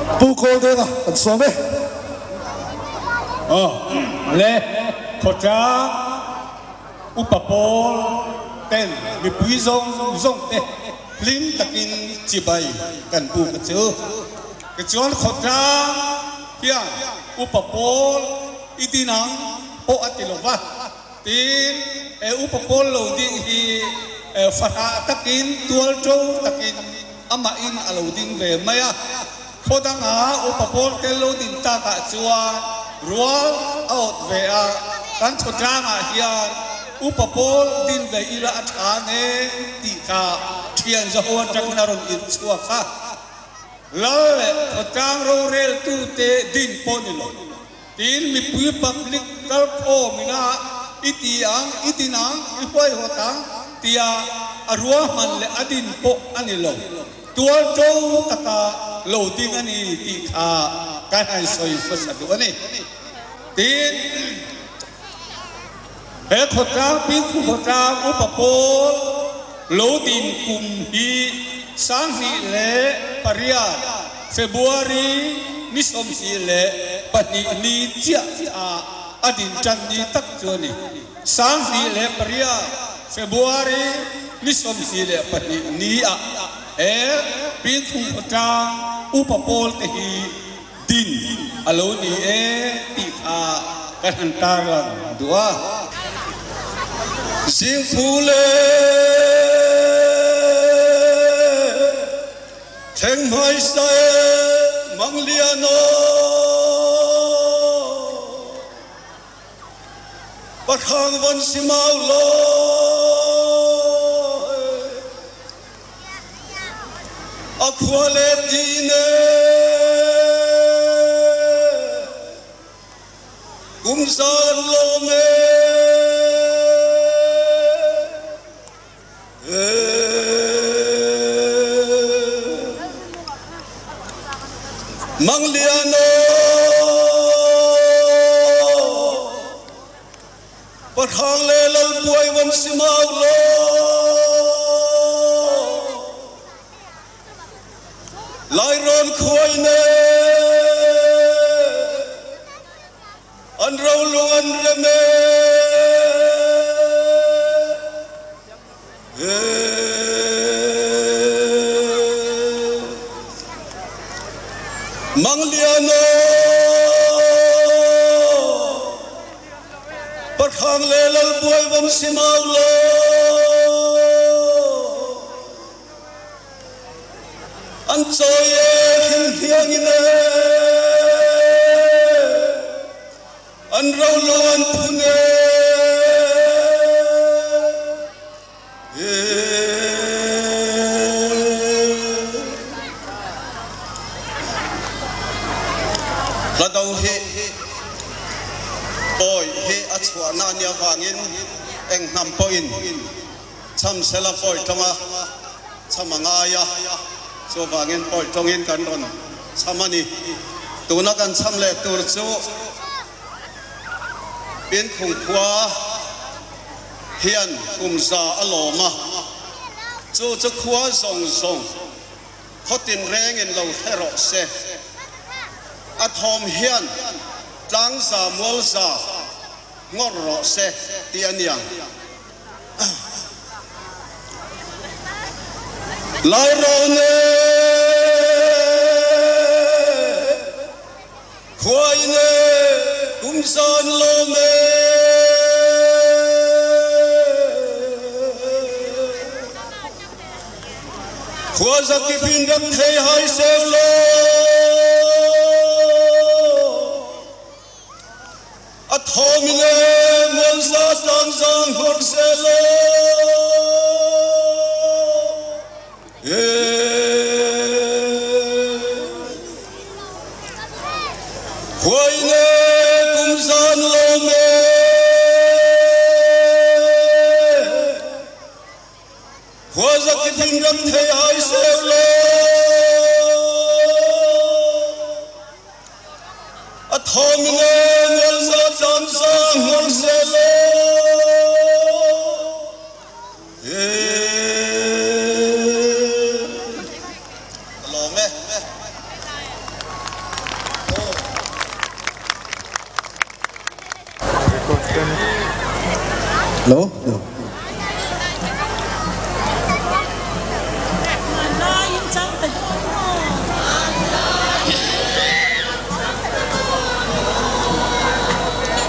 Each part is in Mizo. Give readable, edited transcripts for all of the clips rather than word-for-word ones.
Pu Kawldenga kan sawm e. Aw le, khawtlang upa pawl ten mipui zawng zawng te hlim takin chibai kan buk a chu. Tichuan khawtlang hian upa pawl i din ang pawh a ti lo va. Tin, he upa pawl lo ding hi fahrah takin, tual to takin amahin a lo ding ve mai a. Khaw danga upa pawl tel lo din takah chuan rual a awt ve a, kan khawtlangah hian upa pawl din ve ila a tha nge tih kha thian zaho atangin a rawn inchhuak a. Lal leh khawtlang roreltute din pawh ni lo. Tin, mipui public kalkhawm ina i ti ang, i din ang, i huaihawt ang tia a ruahman leh a din pawh a ni lo. Tual to taka lo ding a ni tih kha kan han sawi hmasa duh a ni. Tin, he khawtlang Pingkhu khawtlang upa pawl lo din kum hi 2008 February ni 22 ni chiah ah a din tan ni tak chu a ni. 2008 February ni 22 ni ah he Pingkhu khawtlang upa pawl te hi Din a lo ni e tih kha ka han tarlang duh a. Zingphu le thleng hmaisa e Manglian aw Pahrang van si mau law e. A khua le ti ne kum zan lawm e. Manglian aw Pahrang le lalbuai van si mau law, Lairawn khuai ne an rolung an rem e. Manglian aw, Pahrang le lalbuai van si mau law, an cawi e hlinghliang in e, an rolung an phun e. Hlado hi pawi hi a chhuahna a nih avangin eng hnam pawhin cham sela pawi tawnga cham a ngai a, chuvangin pawi tawngin kan rawn cham a ni. Tuna kan cham leh tur chu Pinkhung khua hian kum za a lawm a, chu chu khua zawng zawng khaw tinrengin lo hre rawh se. A thawm hian tlang za mual za ngawr rawh se tih a niang. Lairawn e! Khuain e, kum zan lawm e. Khua zakip in rak thei hai seu law. A thawm in e, mual za tlang zang hlawr se law. Khuaine kum zan lawm e. Khua zakip in rak thei hai seu law. A thawm in e mual za tlang zang hlawr se law. Ka lawm e. Hello.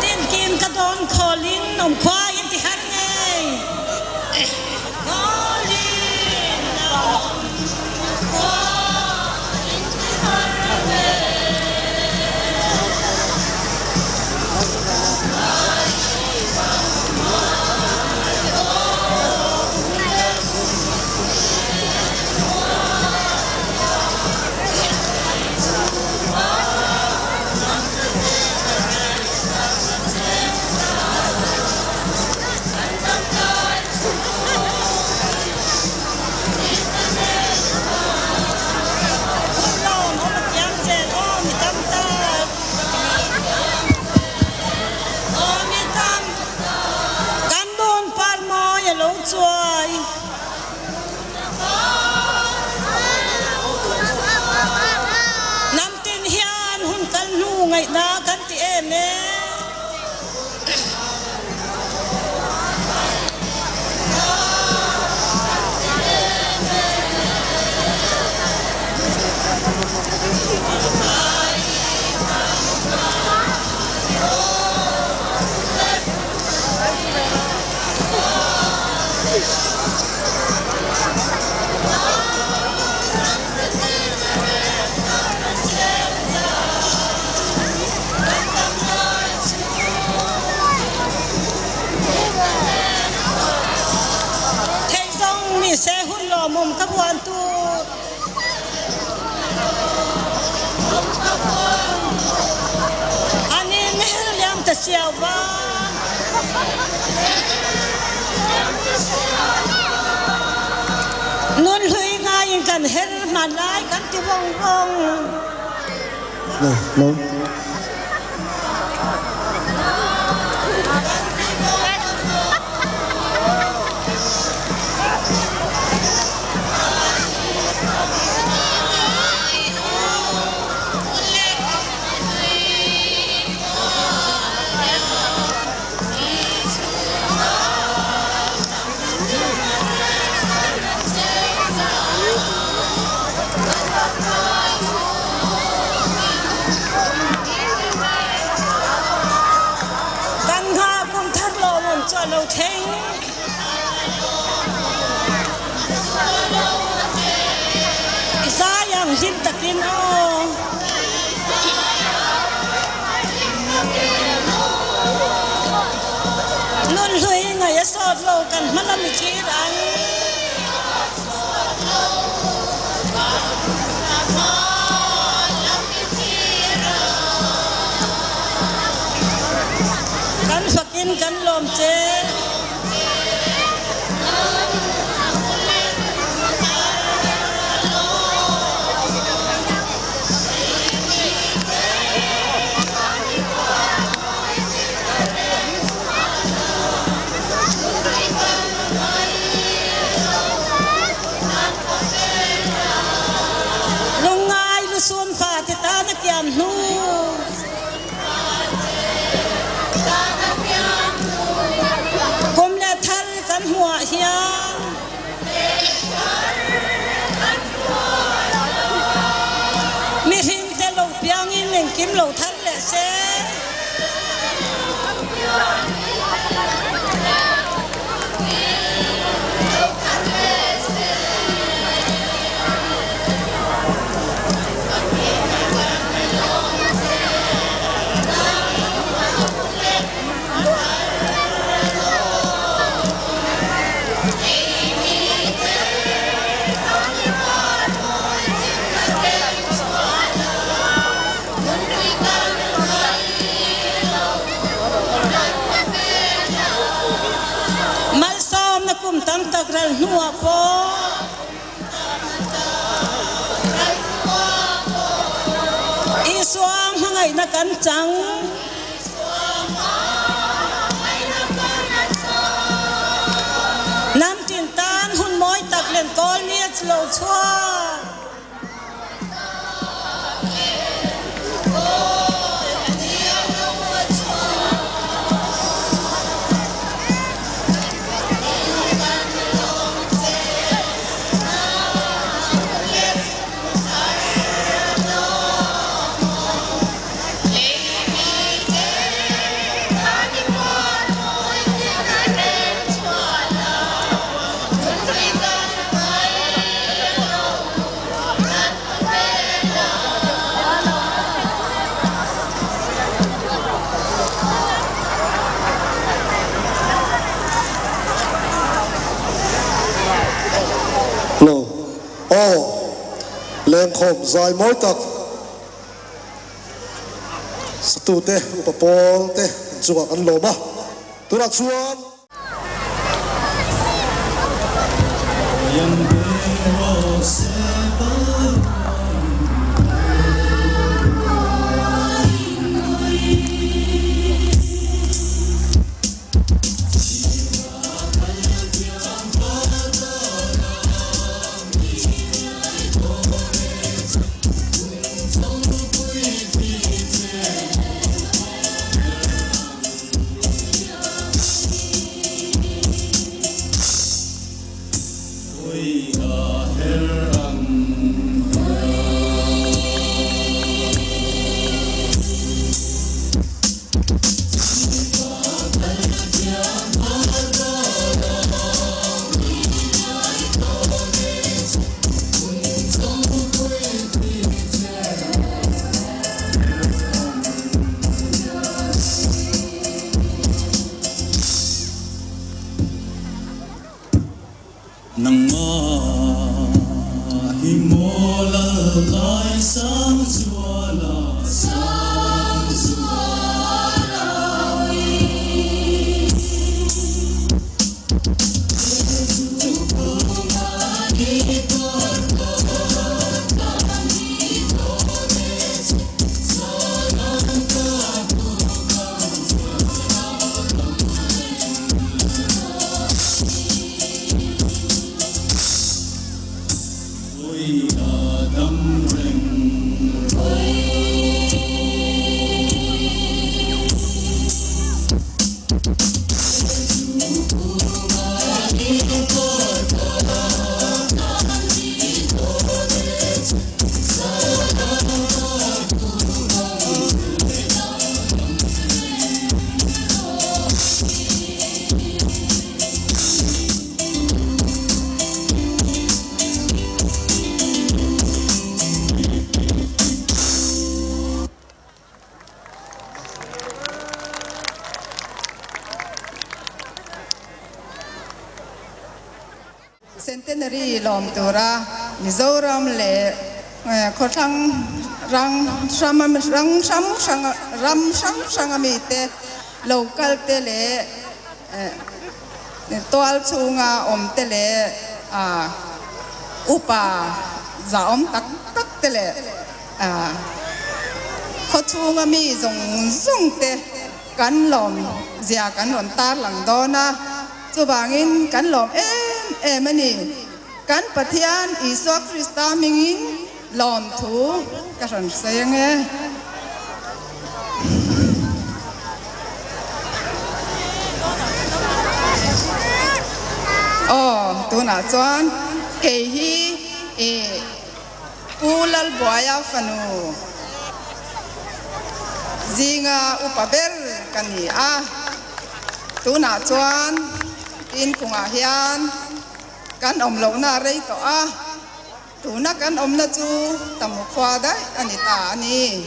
Tinkim ka dawn khawlin awmkhua in ti har ngei. Khawlin awmkhua in ti har ngei. Kan nun par mawi a lo chuai. Hnam tin hian hun kal hnu ngaihna kan ti em e. Theih zawng ni se hun lawmawm ka buan tur. Ani mer liam ta siau va. Nun hlui ngaiin kan her hman lai kan ti vawng vawng. Hello. Kan hnga kum thar lawmawm cu a lo thleng. I zai ang hlim takin aw. Nun hlui ngaih a sawt lo kan hmalam i thlir ang. Kan fakin kan lawm che. Lungngai lusun fate tan a kiam hnu. Kum le thar kan hmuh ah hian mihring te lo piang in engkim lo thar leh seh. Malsawm na kum tam tak ral hnu ah pawh Isua hmangaihna kan chang. Hnam tin tan hun mawi tak len kawl ni a lo chhuak. Lengkhawm zai mawi tak satute upa pawl te an chungah kan lawm a, tunah chuan. Nangmah hi maw lal lai sang zuala sang zuala Centenary lawm tura Mizoram leh khawthlang rang hrang hrang ram hrang hranga mite lo kal te leh tual chhunga awm te leh upa zahawm tak tak te leh khaw chhunga mi zawng zawng te kan lawm zia kan rawn tarlang dawn a, chuvangin kan lawm em em a ni. Kan Pathian Isua Krista hmingin lawmthu ka rawn sawi ang e. Aw, tunah chuan kei hi i Pu Lalbuaia fanu zinga upa ber ka ni a. Tunah chuan Tinkhungah hian kan awm lohna a rei tawh a. Tuna kan awmna chu Tamu khua daih a ni ta a ni.